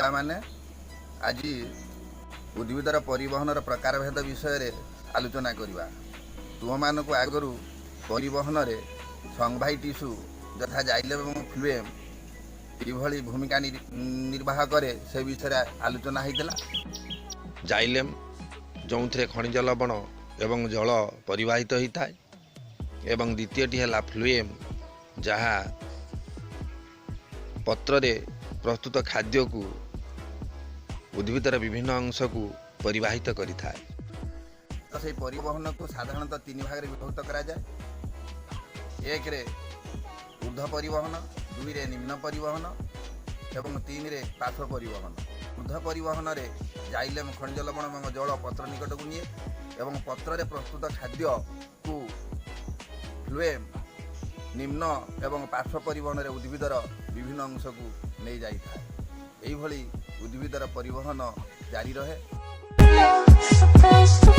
ପିଲାମାନେ, ଆଜି ଉଦ୍ଭିଦର ପରିବହନର ପ୍ରକାରଭେଦ ବିଷୟରେ ଆଲୋଚନା କରିବା। ତୁମମାନଙ୍କୁ ଆଗରୁ ପରିବହନରେ ସଂବାହୀ ଟିସୁ ଯଥା ଜାଇଲେମ୍ ଏବଂ ଫ୍ଲୁଏମ୍ କିଭଳି ଭୂମିକା ନିର୍ବାହ କରେ, ସେ ବିଷୟରେ ଆଲୋଚନା ହେଇଥିଲା। ଜାଇଲେମ୍, ଯେଉଁଥିରେ ଖଣିଜ ଲବଣ ଏବଂ ଜଳ ପରିବାହିତ ହୋଇଥାଏ ଏବଂ ଦ୍ୱିତୀୟଟି ହେଲା ଫ୍ଲୁଏମ୍, ଯାହା ପତ୍ରରେ ପ୍ରସ୍ତୁତ ଖାଦ୍ୟକୁ ଉଦ୍ଭିଦର ବିଭିନ୍ନ ଅଂଶକୁ ପରିବାହିତ କରିଥାଏ। ତ ସେଇ ପରିବହନକୁ ସାଧାରଣତଃ ତିନି ଭାଗରେ ବିଭକ୍ତ କରାଯାଏ। ଏକରେ ଉର୍ଦ୍ଧ୍ୱ ପରିବହନ, ଦୁଇରେ ନିମ୍ନ ପରିବହନ ଏବଂ ତିନିରେ ପାର୍ଶ୍ୱ ପରିବହନ। ଉର୍ଦ୍ଧ୍ୱ ପରିବହନରେ ଜାଇଲେମ୍ ଖଣିଜ ଲବଣ ଏବଂ ଜଳ ପତ୍ର ନିକଟକୁ ନିଏ ଏବଂ ପତ୍ରରେ ପ୍ରସ୍ତୁତ ଖାଦ୍ୟକୁ ଫ୍ଲୁଏମ୍ ନିମ୍ନ ଏବଂ ପାର୍ଶ୍ୱ ପରିବହନରେ ଉଦ୍ଭିଦର ବିଭିନ୍ନ ଅଂଶକୁ ନେଇଯାଇଥାଏ। ଏଇଭଳି ଉଦ୍ଭିଦର ପରିବହନ ଜାରି ରହେ। Supposed to